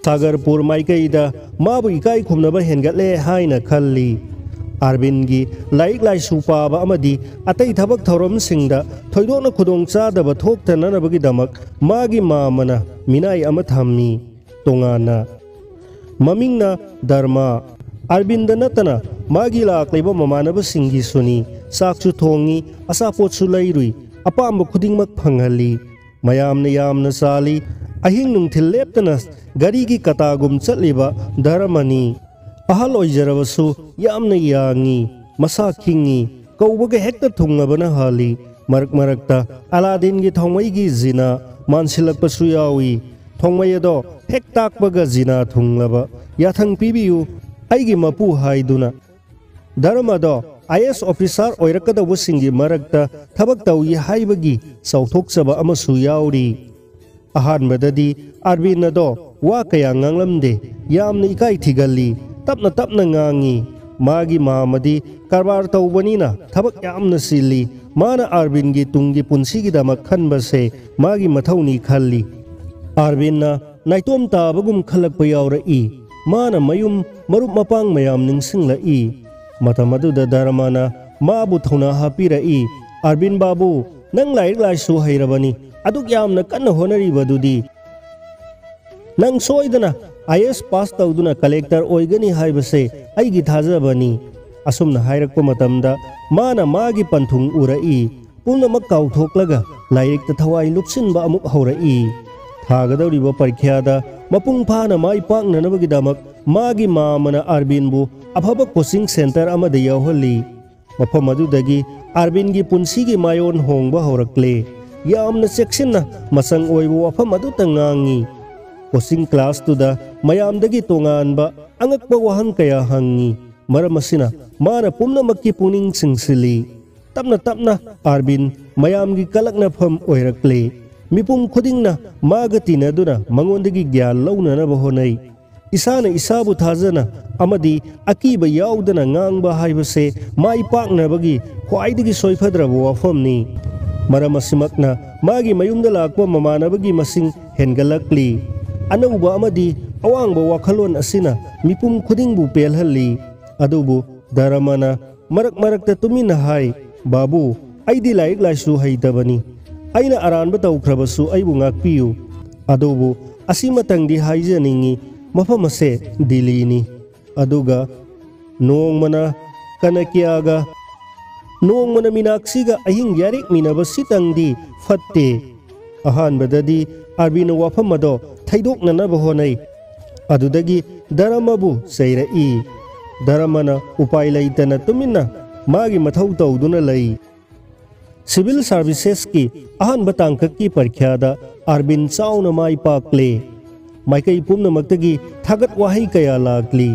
ꯁꯥꯒꯔꯄꯨꯔ ꯃꯥꯏꯀꯩꯗ ꯃꯥꯕꯨ ꯏꯀꯥꯏ ꯈꯨꯝꯅꯕ ꯍꯦꯟꯒꯠꯂꯦ ꯍꯥꯏꯅ ꯈꯜꯂꯤ꯫ ꯑꯥꯔꯕꯤꯟꯒꯤ ꯂꯥꯏꯔꯤꯛ ꯂꯥꯏꯁꯨ ꯄꯥꯕ ꯑꯃꯗꯤ ꯑꯇꯩ ꯊꯕꯛ ꯊꯧꯔꯝꯁꯤꯡꯗ ꯊꯣꯏꯗꯣꯛꯅ ꯈꯨꯗꯣꯡꯆꯥꯗꯕ ꯊꯣꯛꯇꯅꯅꯕꯒꯤꯗꯃꯛ ꯃꯥꯒꯤ ꯃꯥꯝꯃꯅ ꯃꯤꯅꯥꯏ ꯑꯃ ꯊꯝꯃꯤ꯫ ꯇꯣꯉꯥꯟꯅ ꯃꯃꯤꯡꯅ ꯙꯔꯃ꯫ ꯑꯥꯔꯕꯤꯟꯗ ꯅꯠꯇꯅ ꯃꯥꯒꯤ ꯂꯥꯛꯂꯤꯕ ꯃꯃꯥꯟꯅꯕꯁꯤꯡꯒꯤꯁꯨꯅꯤ꯫ ꯆꯥꯛꯁꯨ ꯊꯣꯡꯉꯤ, ꯑꯆꯥꯄꯣꯠꯁꯨ ꯂꯩꯔꯨꯏ, ꯑꯄꯥꯝꯕ ꯈꯨꯗꯤꯡꯃꯛ ꯐꯪꯍꯜꯂꯤ꯫ ꯃꯌꯥꯝꯅ ꯌꯥꯝꯅ ꯆꯥꯜꯂꯤ꯫ ꯑꯍꯤꯡ ꯅꯨꯡꯊꯤꯜ ꯂꯦꯞꯇꯅ ꯒꯥꯔꯤꯒꯤ ꯀꯇꯥꯒꯨꯝ ꯆꯠꯂꯤꯕ ꯙꯔꯃꯅꯤ꯫ ꯑꯍꯜ ꯑꯣꯏꯖꯔꯕꯁꯨ ꯌꯥꯝꯅ ꯌꯥꯡꯉꯤ, ꯃꯁꯥ ꯈꯤꯡꯉꯤ, ꯀꯧꯕꯒ ꯍꯦꯛꯇ ꯊꯨꯡꯂꯕꯅ ꯍꯥꯜꯂꯤ꯫ ꯃꯔꯛ ꯃꯔꯛꯇ ꯑꯂꯥꯗꯤꯟꯒꯤ ꯊꯥꯎꯃꯩꯒꯤ ꯖꯤꯅꯥ ꯃꯥꯟꯁꯤꯜꯂꯛꯄꯁꯨ ꯌꯥꯎꯏ꯫ ꯊꯣꯡꯃꯩ ꯑꯗꯣ ꯍꯦꯛ ꯇꯥꯛꯄꯒ ꯖꯤꯅꯥ ꯊꯨꯡꯂꯕ꯫ "ꯌꯥꯊꯪ ꯄꯤꯕꯤꯌꯨ, ꯑꯩꯒꯤ ꯃꯄꯨ ꯍꯥꯏꯗꯨꯅ꯫ ꯙꯔꯃꯗꯣ ꯑꯥꯏ ꯑꯦꯁ ꯑꯣꯐꯤꯁꯥꯔ ꯑꯣꯏꯔꯛꯀꯗꯧꯕꯁꯤꯡꯒꯤ ꯃꯔꯛꯇ ꯊꯕꯛ ꯇꯧꯏ ꯍꯥꯏꯕꯒꯤ ꯆꯥꯎꯊꯣꯛꯆꯕ ꯑꯃꯁꯨ ꯌꯥꯎꯔꯤ꯫ ꯑꯍꯥꯟꯕꯗꯗꯤ ꯑꯥꯔꯕꯤꯟ ꯑꯗꯣ ꯋꯥ ꯀꯌꯥ ꯉꯥꯡꯂꯝꯗꯦ꯫ ꯌꯥꯝꯅ ꯏꯀꯥꯏ ꯊꯤꯒꯜꯂꯤ꯫ ꯇꯞꯅ ꯇꯞꯅ ꯉꯥꯡꯉꯤ꯫ ꯃꯥꯒꯤ ꯃꯥꯝꯃꯗꯤ ꯀꯔꯕꯥꯔ ꯇꯧꯕꯅꯤꯅ ꯊꯕꯛ ꯌꯥꯝꯅ ꯆꯤꯜꯂꯤ꯫ ꯃꯥꯅ ꯑꯥꯔꯕꯤꯟꯒꯤ ꯇꯨꯡꯒꯤ ꯄꯨꯟꯁꯤꯒꯤꯗꯃꯛ ꯈꯟꯕꯁꯦ ꯃꯥꯒꯤ ꯃꯊꯧꯅꯤ ꯈꯜꯂꯤ꯫ ꯑꯥꯔꯕꯤꯟꯅ ꯅꯥꯏꯇꯣꯝ ꯇꯥꯕꯒꯨꯝ ꯈꯜꯂꯛꯄ ꯌꯥꯎꯔꯛꯏ꯫ ꯃꯥꯅ ꯃꯌꯨꯝ ꯃꯔꯨꯞ ꯃꯄꯥꯡ ꯃꯌꯥꯝ ꯅꯤꯡꯁꯤꯡꯂꯛꯏ꯫ ꯃꯇꯝ ꯑꯗꯨꯗ ꯙꯔꯃꯅ ꯃꯥꯕꯨ ꯊꯧꯅꯥ ꯍꯥꯞꯄꯤꯔꯛꯏ, "ꯑꯥꯔꯕꯤꯟ ꯕꯥꯕꯨ, ꯅꯪ ꯂꯥꯏꯔꯤꯛ ꯂꯥꯏꯁꯨ ꯍꯩꯔꯕꯅꯤ, ꯑꯗꯨꯛ ꯌꯥꯝꯅ ꯀꯟꯅ ꯍꯣꯠꯅꯔꯤꯕꯗꯨꯗꯤ, ꯅꯪ ꯁꯣꯏꯗꯅ ꯑꯥꯏ ꯑꯦꯁ ꯄꯥꯁ ꯇꯧꯗꯨꯅ ꯀꯂꯦꯛꯇꯔ ꯑꯣꯏꯒꯅꯤ ꯍꯥꯏꯕꯁꯦ ꯑꯩꯒꯤ ꯊꯥꯖꯕꯅꯤ"꯫ ꯑꯁꯨꯝꯅ ꯍꯥꯏꯔꯛꯄ ꯃꯇꯝꯗ ꯃꯥꯅ ꯃꯥꯒꯤ ꯄꯟꯊꯨꯡ ꯎꯔꯛꯏ꯫ ꯄꯨꯝꯅꯃꯛ ꯀꯥꯎꯊꯣꯛꯂꯒ ꯂꯥꯏꯔꯤꯛꯇ ꯊꯋꯥꯏ ꯂꯨꯞꯁꯤꯟꯕ ꯑꯃꯨꯛ ꯍꯧꯔꯛꯏ꯫ ꯊꯥꯒꯗꯧꯔꯤꯕ ꯄꯔꯤꯈ꯭ꯌꯥꯗ ꯃꯄꯨꯡ ꯐꯥꯅ ꯃꯥꯏ ꯄꯥꯛꯅꯅꯕꯒꯤꯗꯃꯛ ꯃꯥꯒꯤ ꯃꯥꯝꯃꯅ ꯑꯥꯔꯕꯤꯟꯕꯨ ꯑꯐꯕ ꯀꯣꯆꯤꯡ ꯁꯦꯟꯇꯔ ꯑꯃꯗ ꯌꯥꯎꯍꯜꯂꯤ꯫ ꯃꯐꯝ ꯑꯗꯨꯗꯒꯤ ꯑꯥꯔꯕꯤꯟꯒꯤ ꯄꯨꯟꯁꯤꯒꯤ ꯃꯥꯏꯑꯣꯟ ꯍꯣꯡꯕ ꯍꯧꯔꯛꯂꯦ꯫ ꯌꯥꯝꯅ ꯆꯦꯛꯁꯤꯟꯅ ꯃꯆꯪ ꯑꯣꯏꯕ ꯋꯥꯐꯝ ꯑꯗꯨꯇ ꯉꯥꯡꯉꯤ꯫ ꯀꯣꯆꯤꯡ ꯀ꯭ꯂꯥꯁꯇꯨꯗ ꯃꯌꯥꯝꯗꯒꯤ ꯇꯣꯉꯥꯟꯕ ꯑꯉꯛꯄ ꯋꯥꯍꯪ ꯀꯌꯥ ꯍꯪꯉꯤ꯫ ꯃꯔꯝ ꯑꯁꯤꯅ ꯃꯥꯅ ꯄꯨꯝꯅꯃꯛꯀꯤ ꯄꯨꯛꯅꯤꯡ ꯆꯤꯡꯁꯤꯜꯂꯤ꯫ ꯇꯞꯅ ꯇꯞꯅ ꯑꯥꯔꯕꯤꯟ ꯃꯌꯥꯝꯒꯤ ꯀꯂꯛꯅꯐꯝ ꯑꯣꯏꯔꯛꯂꯦ꯫ ꯃꯤꯄꯨꯝ ꯈꯨꯗꯤꯡꯅ ꯃꯥꯒ ꯇꯤꯟꯅꯗꯨꯅ ꯃꯉꯣꯟꯗꯒꯤ ꯒ꯭ꯌꯥꯟ ꯂꯧꯅꯅꯕ ꯍꯣꯠꯅꯩ꯫ ꯏꯁꯥꯅ ꯏꯁꯥꯕꯨ ꯊꯥꯖꯅ ꯑꯃꯗꯤ ꯑꯀꯤꯕ ꯌꯥꯎꯗꯅ ꯉꯥꯡꯕ ꯍꯥꯏꯕꯁꯦ ꯃꯥꯏ ꯄꯥꯛꯅꯕꯒꯤ ꯈ꯭ꯋꯥꯏꯗꯒꯤ ꯁꯣꯏꯐꯗ꯭ꯔꯕ ꯋꯥꯐꯝꯅꯤ꯫ ꯃꯔꯝ ꯑꯁꯤꯃꯛꯅ ꯃꯥꯒꯤ ꯃꯌꯨꯝꯗ ꯂꯥꯛꯄ ꯃꯃꯥꯟꯅꯕꯒꯤ ꯃꯁꯤꯡ ꯍꯦꯟꯒꯠꯂꯛꯂꯤ꯫ ꯑꯅꯧꯕ ꯑꯃꯗꯤ ꯑꯋꯥꯡꯕ ꯋꯥꯈꯜꯂꯣꯟ ꯑꯁꯤꯅ ꯃꯤꯄꯨꯝ ꯈꯨꯗꯤꯡꯕꯨ ꯄꯦꯜꯍꯜꯂꯤ꯫ ꯑꯗꯨꯕꯨ ꯙꯔꯃꯅ ꯃꯔꯛ ꯃꯔꯛꯇ ꯇꯨꯃꯤꯟꯅ ꯍꯥꯏ, "ꯕꯥꯕꯨ, ꯑꯩꯗꯤ ꯂꯥꯏꯔꯤꯛ ꯂꯥꯏꯁꯨ ꯍꯩꯇꯕꯅꯤ꯫ ꯑꯩꯅ ꯑꯔꯥꯟꯕ ꯇꯧꯈ꯭ꯔꯕꯁꯨ ꯑꯩꯕꯨ ꯉꯥꯛꯄꯤꯌꯨ꯫ ꯑꯗꯨꯕꯨ ꯑꯁꯤꯃꯇꯪꯗꯤ ꯍꯥꯏꯖꯅꯤꯡꯉꯤ, ꯃꯐꯝ ꯑꯁꯦ ꯗꯤꯜꯂꯤꯅꯤ"꯫ ꯑꯗꯨꯒ ꯅꯣꯡꯃꯅ ꯀꯅꯀ꯭ꯌꯥꯒ, ꯅꯣꯡꯃꯅ ꯃꯤꯅꯥꯛꯁꯤꯒ ꯑꯍꯤꯡ ꯌꯥꯔꯦꯛꯃꯤꯟꯅꯕꯁꯤꯇꯪꯗꯤ ꯐꯠꯇꯦ꯫ ꯑꯍꯥꯟꯕꯗꯗꯤ ꯑꯥꯔꯕꯤꯟꯅ ꯋꯥꯐꯝ ꯑꯗꯣ ꯊꯩꯗꯣꯛꯅꯅꯕ ꯍꯣꯠꯅꯩ꯫ ꯑꯗꯨꯗꯒꯤ ꯙꯔꯃꯕꯨ ꯆꯩꯔꯛꯏ꯫ ꯙꯔꯃꯅ ꯎꯄꯥꯏ ꯂꯩꯇꯅ ꯇꯨꯃꯤꯟꯅ ꯃꯥꯒꯤ ꯃꯊꯧ ꯇꯧꯗꯨꯅ ꯂꯩ꯫ ꯁꯤꯚꯤꯜ ꯁꯥꯔꯚꯤꯁꯦꯁꯀꯤ ꯑꯍꯥꯟꯕ ꯇꯥꯡꯀꯛꯀꯤ ꯄꯔꯤꯈ꯭ꯌꯥꯗ ꯑꯥꯔꯕꯤꯟ ꯆꯥꯎꯅ ꯃꯥꯏ ꯄꯥꯛꯂꯦ꯫ ꯃꯥꯏꯀꯩ ꯄꯨꯝꯅꯃꯛꯇꯒꯤ ꯊꯥꯒꯠ ꯋꯥꯍꯩ ꯀꯌꯥ ꯂꯥꯛꯂꯤ꯫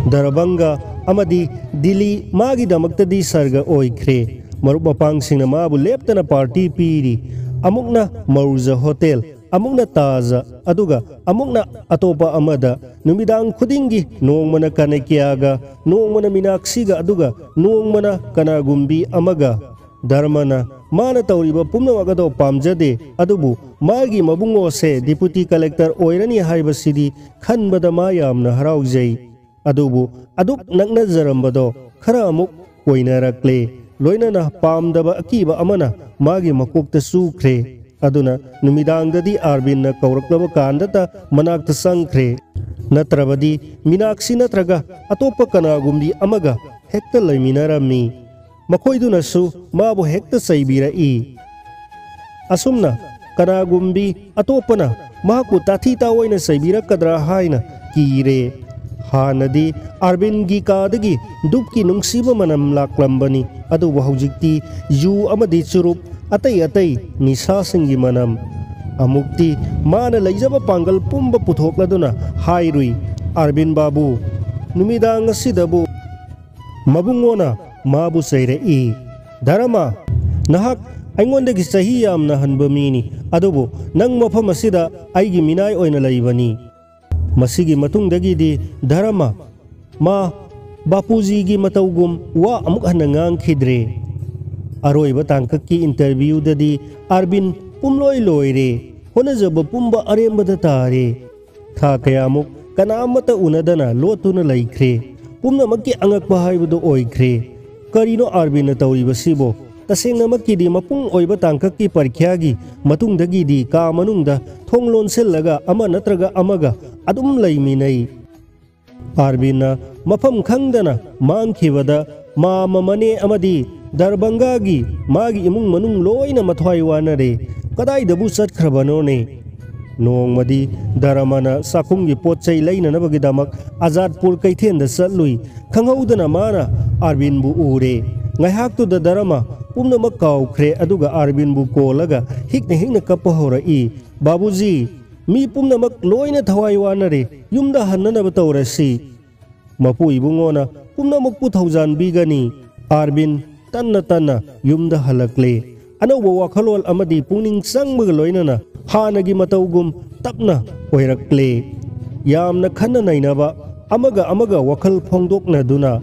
ꯗꯔꯕꯪꯒ ꯑꯃꯗꯤ ꯗꯤꯜꯂꯤ ꯃꯥꯒꯤꯗꯃꯛꯇꯗꯤ ꯁꯔꯒ ꯑꯣꯏꯈ꯭ꯔꯦ꯫ ꯃꯔꯨꯞ ꯃꯄꯥꯡꯁꯤꯡꯅ ꯃꯥꯕꯨ ꯂꯦꯞꯇꯅ ꯄꯥꯔꯇꯤ ꯄꯤꯔꯤ꯫ ꯑꯃꯨꯛꯅ ꯃꯧꯔꯨꯖ ꯍꯣꯇꯦꯜ, ꯑꯃꯨꯛꯅ ꯇꯥꯖ, ꯑꯗꯨꯒ ꯑꯃꯨꯛꯅ ꯑꯇꯣꯞꯄ ꯑꯃꯗ꯫ ꯅꯨꯃꯤꯗꯥꯡ ꯈꯨꯗꯤꯡꯒꯤ ꯅꯣꯡꯃꯅ ꯀꯅꯀ꯭ꯌꯥꯒ, ꯅꯣꯡꯃꯅ ꯃꯤꯅꯥꯛꯁꯤꯒ, ꯑꯗꯨꯒ ꯅꯣꯡꯃꯅ ꯀꯅꯥꯒꯨꯝꯕꯤ ꯑꯃꯒ꯫ ꯙꯔꯃꯅ ꯃꯥꯅ ꯇꯧꯔꯤꯕ ꯄꯨꯝꯅꯃꯛ ꯑꯗꯣ ꯄꯥꯝꯖꯗꯦ, ꯑꯗꯨꯕꯨ ꯃꯥꯒꯤ ꯃꯕꯨꯡꯉꯣꯁꯦ ꯗꯤꯄꯨꯇꯤ ꯀꯂꯦꯛꯇꯔ ꯑꯣꯏꯔꯅꯤ ꯍꯥꯏꯕꯁꯤꯗꯤ ꯈꯟꯕꯗ ꯃꯥ ꯌꯥꯝꯅ ꯍꯔꯥꯎꯖꯩ꯫ ꯑꯗꯨꯕꯨ ꯑꯗꯨꯛ ꯅꯛꯅꯖꯔꯝꯕꯗꯣ ꯈꯔ ꯑꯃꯨꯛ ꯀꯣꯏꯅꯔꯛꯂꯦ꯫ ꯂꯣꯏꯅꯅ ꯄꯥꯝꯗꯕ ꯑꯀꯤꯕ ꯑꯃꯅ ꯃꯥꯒꯤ ꯃꯀꯣꯛꯇ ꯆꯨꯈ꯭ꯔꯦ꯫ ꯑꯗꯨꯅ ꯅꯨꯃꯤꯗꯥꯡꯗꯗꯤ ꯑꯥꯔꯕꯤꯟꯅ ꯀꯧꯔꯛꯂꯕ ꯀꯥꯟꯗꯇ ꯃꯅꯥꯛꯇ ꯆꯪꯈ꯭ꯔꯦ꯫ ꯅꯠꯇ꯭ꯔꯕꯗꯤ ꯃꯤꯅꯥꯛꯁꯤ ꯅꯠꯇ꯭ꯔꯒ ꯑꯇꯣꯞꯄ ꯀꯅꯥꯒꯨꯝꯕꯤ ꯑꯃꯒ ꯍꯦꯛꯇ ꯂꯩꯃꯤꯟꯅꯔꯝꯃꯤ꯫ ꯃꯈꯣꯏꯗꯨꯅꯁꯨ ꯃꯥꯕꯨ ꯍꯦꯛꯇ ꯆꯩꯕꯤꯔꯛꯏ꯫ ꯑꯁꯨꯝꯅ ꯀꯅꯥꯒꯨꯝꯕꯤ ꯑꯇꯣꯞꯄꯅ ꯃꯍꯥꯛꯄꯨ ꯇꯥꯊꯤ ꯇꯥꯑꯣꯏꯅ ꯆꯩꯕꯤꯔꯛꯀꯗ꯭ꯔꯥ ꯍꯥꯏꯅ ꯀꯤꯔꯦ꯫ ꯍꯥꯟꯅꯗꯤ ꯑꯥꯔꯕꯤꯟꯒꯤ ꯀꯥꯗꯒꯤ ꯙꯨꯞꯀꯤ ꯅꯨꯡꯁꯤꯕ ꯃꯅꯝ ꯂꯥꯛꯂꯝꯕꯅꯤ, ꯑꯗꯨꯕꯨ ꯍꯧꯖꯤꯛꯇꯤ ꯌꯨ ꯑꯃꯗꯤ ꯆꯨꯔꯨꯞ, ꯑꯇꯩ ꯑꯇꯩ ꯅꯤꯁꯥꯁꯤꯡꯒꯤ ꯃꯅꯝ꯫ ꯑꯃꯨꯛꯇꯤ ꯃꯥꯅ ꯂꯩꯖꯕ ꯄꯥꯡꯒꯜ ꯄꯨꯝꯕ ꯄꯨꯊꯣꯛꯂꯗꯨꯅ ꯍꯥꯏꯔꯨꯏ, "ꯑꯥꯔꯕꯤꯟ ꯕꯥꯕꯨ, ꯅꯨꯃꯤꯗꯥꯡ ꯑꯁꯤꯗꯕꯨ ꯃꯕꯨꯡꯉꯣꯅ ꯃꯥꯕꯨ ꯆꯩꯔꯛꯏ꯫ ꯙꯔꯃ, ꯅꯍꯥꯛ ꯑꯩꯉꯣꯟꯗꯒꯤ ꯆꯍꯤ ꯌꯥꯝꯅ ꯍꯟꯕ ꯃꯤꯅꯤ, ꯑꯗꯨꯕꯨ ꯅꯪ ꯃꯐꯝ ꯑꯁꯤꯗ ꯑꯩꯒꯤ ꯃꯤꯅꯥꯏ ꯑꯣꯏꯅ ꯂꯩꯕꯅꯤ꯫" ꯃꯁꯤꯒꯤ ꯃꯇꯨꯡꯗꯒꯤꯗꯤ ꯙꯔꯃ ꯃꯥ ꯕꯥꯄꯨꯖꯤꯒꯤ ꯃꯇꯧꯒꯨꯝ ꯋꯥ ꯑꯃꯨꯛ ꯍꯟꯅ ꯉꯥꯡꯈꯤꯗ꯭ꯔꯦ꯫ ꯑꯔꯣꯏꯕ ꯇꯥꯡꯀꯛꯀꯤ ꯏꯟꯇꯔꯚ꯭ꯌꯨꯗꯗꯤ ꯑꯥꯔꯕꯤꯟ ꯄꯨꯝꯂꯣꯏ ꯂꯣꯏꯔꯦ꯫ ꯍꯣꯠꯅꯖꯕ ꯄꯨꯝꯕ ꯑꯔꯦꯝꯕꯗ ꯇꯥꯔꯦ꯫ ꯊꯥ ꯀꯌꯥꯃꯨꯛ ꯀꯅꯥ ꯑꯃꯠꯇ ꯎꯅꯗꯅ ꯂꯣꯠꯇꯨꯅ ꯂꯩꯈ꯭ꯔꯦ꯫ ꯄꯨꯝꯅꯃꯛꯀꯤ ꯑꯉꯛꯄ ꯍꯥꯏꯕꯗꯨ ꯑꯣꯏꯈ꯭ꯔꯦ꯫ ꯀꯔꯤꯅꯣ ꯑꯥꯔꯕꯤꯟꯅ ꯇꯧꯔꯤꯕꯁꯤꯕꯣ? ꯇꯁꯦꯡꯅꯃꯛꯀꯤꯗꯤ ꯃꯄꯨꯡ ꯑꯣꯏꯕ ꯇꯥꯡꯀꯛꯀꯤ ꯄꯔꯤꯈ꯭ꯌꯥꯒꯤ ꯃꯇꯨꯡꯗꯒꯤꯗꯤ ꯀꯥ ꯃꯅꯨꯡꯗ ꯊꯣꯡ ꯂꯣꯟꯁꯤꯜꯂꯒ ꯑꯃ ꯅꯠꯇ꯭ꯔꯒ ꯑꯃꯒ ꯑꯗꯨꯝ ꯂꯩꯃꯤꯟꯅꯩ꯫ ꯑꯥꯔꯕꯤꯟꯅ ꯃꯐꯝ ꯈꯪꯗꯅ ꯃꯥꯡꯈꯤꯕꯗ ꯃꯥꯃ, ꯃꯅꯦ ꯑꯃꯗꯤ ꯗꯔꯕꯪꯒꯥꯒꯤ ꯃꯥꯒꯤ ꯏꯃꯨꯡ ꯃꯅꯨꯡ ꯂꯣꯏꯅ ꯃꯊ꯭ꯋꯥꯏ ꯋꯥꯅꯔꯦ꯫ ꯀꯗꯥꯏꯗꯕꯨ ꯆꯠꯈ꯭ꯔꯕꯅꯣꯅꯦ? ꯅꯣꯡꯃꯗꯤ ꯗꯔꯃꯅ ꯆꯥꯛꯈꯨꯝꯒꯤ ꯄꯣꯠ ꯆꯩ ꯂꯩꯅꯅꯕꯒꯤꯗꯃꯛ ꯑꯖꯥꯠꯄꯨꯔ ꯀꯩꯊꯦꯜꯗ ꯆꯠꯂꯨꯏ꯫ ꯈꯪꯍꯧꯗꯅ ꯃꯥꯅ ꯑꯥꯔꯕꯤꯟꯕꯨ ꯎꯔꯦ꯫ ꯉꯥꯏꯍꯥꯛꯇꯨꯗ ꯗꯔꯃ ꯄꯨꯝꯅꯃꯛ ꯀꯥꯎꯈ꯭ꯔꯦ, ꯑꯗꯨꯒ ꯑꯥꯔꯕꯤꯟꯕꯨ ꯀꯣꯜꯂꯒ ꯍꯤꯛꯅ ꯍꯤꯛꯅ ꯀꯞꯄ ꯍꯧꯔꯛꯏ꯫ "ꯕꯥꯕꯨꯖꯤ, ꯃꯤ ꯄꯨꯝꯅꯃꯛ ꯂꯣꯏꯅ ꯊꯋꯥꯏ ꯋꯥꯅꯔꯦ꯫ ꯌꯨꯝꯗ ꯍꯟꯅꯅꯕ ꯇꯧꯔꯁꯤ꯫" "ꯃꯄꯨ ꯏꯕꯨꯡꯉꯣꯅ ꯄꯨꯝꯅꯃꯛꯄꯨ ꯊꯧꯖꯥꯟꯕꯤꯒꯅꯤ꯫" ꯑꯥꯔꯕꯤꯟ ꯇꯟꯅ ꯇꯟꯅ ꯌꯨꯝꯗ ꯍꯜꯂꯛꯂꯦ꯫ ꯑꯅꯧꯕ ꯋꯥꯈꯜꯂꯣꯟ ꯑꯃꯗꯤ ꯄꯨꯛꯅꯤꯡ ꯆꯪꯕꯒ ꯂꯣꯏꯅꯅ ꯍꯥꯟꯅꯒꯤ ꯃꯇꯧꯒꯨꯝ ꯇꯞꯅ ꯑꯣꯏꯔꯛꯂꯦ꯫ ꯌꯥꯝꯅ ꯈꯟꯅ ꯅꯩꯅꯕ, ꯑꯃꯒ ꯑꯃꯒ ꯋꯥꯈꯜ ꯐꯣꯡꯗꯣꯛꯅꯗꯨꯅ꯫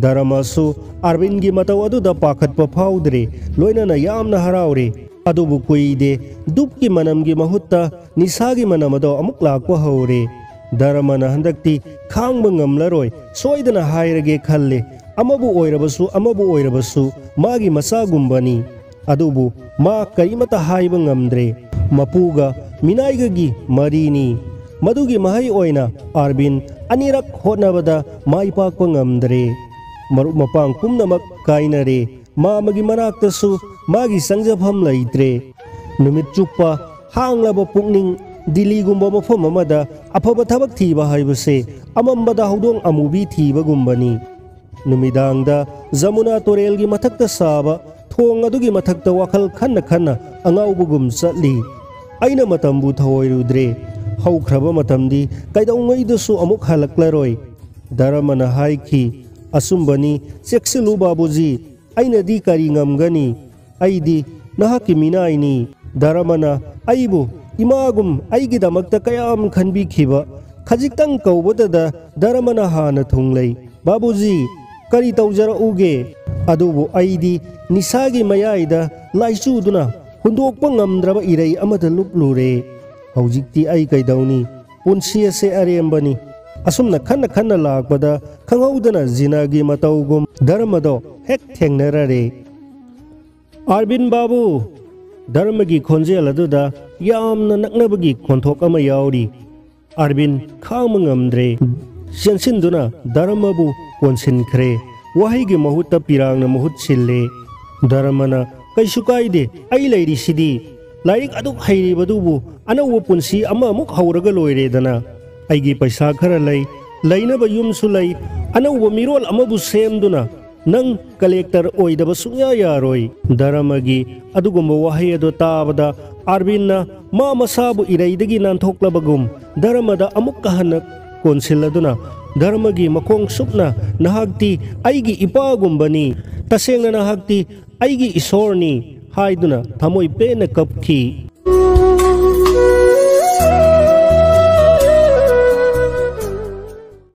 ꯙꯔꯃꯁꯨ ꯑꯥꯔꯕꯤꯟꯒꯤ ꯃꯇꯧ ꯑꯗꯨꯗ ꯄꯥꯈꯠꯄ ꯐꯥꯎꯗ꯭ꯔꯦ, ꯂꯣꯏꯅꯅ ꯌꯥꯝꯅ ꯍꯔꯥꯎꯔꯦ꯫ ꯑꯗꯨꯕꯨ ꯀꯨꯏꯗꯦ, ꯙꯨꯞꯀꯤ ꯃꯅꯝꯒꯤ ꯃꯍꯨꯠꯇ ꯅꯤꯁꯥꯒꯤ ꯃꯅꯝ ꯑꯗꯣ ꯑꯃꯨꯛ ꯂꯥꯛꯄ ꯍꯧꯔꯦ꯫ ꯙꯔꯃꯅ ꯍꯟꯗꯛꯇꯤ ꯈꯥꯡꯕ ꯉꯝꯂꯔꯣꯏ, ꯁꯣꯏꯗꯅ ꯍꯥꯏꯔꯒꯦ ꯈꯜꯂꯦ꯫ ꯑꯃꯕꯨ ꯑꯣꯏꯔꯕꯁꯨ, ꯑꯃꯕꯨ ꯑꯣꯏꯔꯕꯁꯨ, ꯃꯥꯒꯤ ꯃꯆꯥꯒꯨꯝꯕꯅꯤ꯫ ꯑꯗꯨꯕꯨ ꯃꯥ ꯀꯔꯤꯃꯠꯇ ꯍꯥꯏꯕ ꯉꯝꯗ꯭ꯔꯦ꯫ ꯃꯄꯨꯒ ꯃꯤꯅꯥꯏꯒꯒꯤ ꯃꯔꯤꯅꯤ꯫ ꯃꯗꯨꯒꯤ ꯃꯍꯩ ꯑꯣꯏꯅ ꯑꯥꯔꯕꯤꯟ ꯑꯅꯤꯔꯛ ꯍꯣꯠꯅꯕꯗ ꯃꯥꯏ ꯄꯥꯛꯄ ꯉꯝꯗ꯭ꯔꯦ꯫ ꯃꯔꯨꯞ ꯃꯄꯥꯡ ꯄꯨꯝꯅꯃꯛ ꯀꯥꯏꯅꯔꯦ꯫ ꯃꯥ ꯑꯃꯒꯤ ꯃꯅꯥꯛꯇꯁꯨ ꯃꯥꯒꯤ ꯆꯪꯖꯐꯝ ꯂꯩꯇ꯭ꯔꯦ꯫ ꯅꯨꯃꯤꯠ ꯆꯨꯞꯄ ꯍꯥꯡꯂꯕ ꯄꯨꯛꯅꯤꯡ, ꯗꯤꯜꯂꯤꯒꯨꯝꯕ ꯃꯐꯝ ꯑꯃꯗ ꯑꯐꯕ ꯊꯕꯛ ꯊꯤꯕ ꯍꯥꯏꯕꯁꯦ ꯑꯃꯝꯕꯗ ꯍꯧꯗꯣꯡ ꯑꯃꯨꯕꯤ ꯊꯤꯕꯒꯨꯝꯕꯅꯤ꯫ ꯅꯨꯃꯤꯗꯥꯡꯗ ꯖꯃꯨꯅꯥ ꯇꯨꯔꯦꯜꯒꯤ ꯃꯊꯛꯇ ꯁꯥꯕ ꯊꯣꯡ ꯑꯗꯨꯒꯤ ꯃꯊꯛꯇ ꯋꯥꯈꯜ ꯈꯟꯅ ꯈꯟꯅ ꯑꯉꯥꯎꯕꯒꯨꯝ ꯆꯠꯂꯤ꯫ ꯑꯩꯅ ꯃꯇꯝꯕꯨ ꯊꯑꯣꯏꯔꯨꯗ꯭ꯔꯦ꯫ ꯍꯧꯈ꯭ꯔꯕ ꯃꯇꯝꯗꯤ ꯀꯩꯗꯧꯉꯩꯗꯁꯨ ꯑꯃꯨꯛ ꯍꯜꯂꯛꯂꯔꯣꯏ꯫ ꯙꯔꯃꯅ ꯍꯥꯏꯈꯤ, "ꯑꯆꯨꯝꯕꯅꯤ, ꯆꯦꯛꯁꯤꯜꯂꯨ ꯕꯥꯕꯨꯖꯤ, ꯑꯩꯅꯗꯤ ꯀꯔꯤ ꯉꯝꯒꯅꯤ? ꯑꯩꯗꯤ ꯅꯍꯥꯛꯀꯤ ꯃꯤꯅꯥꯏꯅꯤ꯫" ꯙꯔꯃꯅ ꯑꯩꯕꯨ ꯏꯃꯥꯒꯨꯝ ꯑꯩꯒꯤꯗꯃꯛꯇ ꯀꯌꯥꯝ ꯈꯟꯕꯤꯈꯤꯕ꯫ ꯈꯖꯤꯛꯇꯪ ꯀꯧꯕꯗꯗ ꯙꯔꯃꯅ ꯍꯥꯟꯅ ꯊꯨꯡꯂꯩ꯫ "ꯕꯥꯕꯨꯖꯤ, ꯀꯔꯤ ꯇꯧꯖꯔꯛꯎꯒꯦ? ꯑꯗꯨꯕꯨ ꯑꯩꯗꯤ ꯅꯤꯁꯥꯒꯤ ꯃꯌꯥꯏꯗ ꯂꯥꯏꯆꯨꯗꯨꯅ ꯍꯨꯟꯗꯣꯛꯄ ꯉꯝꯗ꯭ꯔꯕ ꯏꯔꯩ ꯑꯃꯗ ꯂꯨꯞꯂꯨꯔꯦ꯫ ꯍꯧꯖꯤꯛꯇꯤ ꯑꯩ ꯀꯩꯗꯧꯅꯤ? ꯄꯨꯟꯁꯤ ꯑꯁꯦ ꯑꯔꯦꯝꯕꯅꯤ꯫" ꯑꯁꯨꯝꯅ ꯈꯟꯅ ꯈꯟꯅ ꯂꯥꯛꯄꯗ ꯈꯪꯍꯧꯗꯅ ꯖꯤꯅꯒꯤ ꯃꯇꯧꯒꯨꯝ ꯙꯔꯃꯗꯣ ꯍꯦꯛ ꯊꯦꯡꯅꯔꯔꯦ꯫ "ꯑꯥꯔꯕꯤꯟ ꯕꯥꯕꯨ!" ꯙꯔꯃꯒꯤ ꯈꯣꯟꯖꯦꯜ ꯑꯗꯨꯗ ꯌꯥꯝꯅ ꯅꯛꯅꯕꯒꯤ ꯈꯣꯟꯊꯣꯛ ꯑꯃ ꯌꯥꯎꯔꯤ꯫ ꯑꯥꯔꯕꯤꯟ ꯈꯥꯡꯕ ꯉꯝꯗ꯭ꯔꯦ꯫ ꯆꯦꯟꯁꯤꯟꯗꯨꯅ ꯙꯔꯃꯕꯨ ꯀꯣꯟꯁꯤꯟꯈ꯭ꯔꯦ꯫ ꯋꯥꯍꯩꯒꯤ ꯃꯍꯨꯠꯇ ꯄꯤꯔꯥꯡꯅ ꯃꯍꯨꯠ ꯁꯤꯜꯂꯦ꯫ ꯙꯔꯃꯅ, "ꯀꯩꯁꯨ ꯀꯥꯏꯗꯦ, ꯑꯩ ꯂꯩꯔꯤꯁꯤꯗꯤ꯫ ꯂꯥꯏꯔꯤꯛ ꯑꯗꯨꯛ ꯍꯩꯔꯤꯕꯗꯨꯕꯨ ꯑꯅꯧꯕ ꯄꯨꯟꯁꯤ ꯑꯃꯃꯨꯛ ꯍꯧꯔꯒ ꯂꯣꯏꯔꯦꯗꯅ꯫ ꯑꯩꯒꯤ ꯄꯩꯁꯥ ꯈꯔ ꯂꯩ, ꯂꯩꯅꯕ ꯌꯨꯝꯁꯨ ꯂꯩ, ꯑꯅꯧꯕ ꯃꯤꯔꯣꯜ ꯑꯃꯕꯨ ꯁꯦꯝꯗꯨꯅ ꯅꯪ ꯀꯂꯦꯛꯇꯔ ꯑꯣꯏꯗꯕ ꯁꯨꯡꯌꯥ ꯌꯥꯔꯣꯏ꯫" ꯙꯔꯃꯒꯤ ꯑꯗꯨꯒꯨꯝꯕ ꯋꯥꯍꯩ ꯑꯗꯨ ꯇꯥꯕꯗ ꯑꯥꯔꯕꯤꯟꯅ ꯃꯥ ꯃꯁꯥꯕꯨ ꯏꯔꯩꯗꯒꯤ ꯅꯥꯟꯊꯣꯛꯂꯕꯒꯨꯝ ꯙꯔꯃꯗ ꯑꯃꯨꯛꯀ ꯍꯟꯅ ꯀꯣꯟꯁꯤꯜꯂꯗꯨꯅ ꯙꯔꯃꯒꯤ ꯃꯈꯣꯡ ꯁꯨꯞꯅ ꯅꯍꯥꯛꯇꯤ ꯑꯩꯒꯤ ꯏꯄꯥꯒꯨꯝꯕꯅꯤ, ꯇꯁꯦꯡꯅ ꯅꯍꯥꯛꯇꯤ ꯑꯩꯒꯤ ꯏꯁꯣꯔꯅꯤ" ꯍꯥꯏꯗꯨꯅ ꯊꯃꯣꯏ ꯄꯦꯟꯅ ꯀꯞꯈꯤ꯫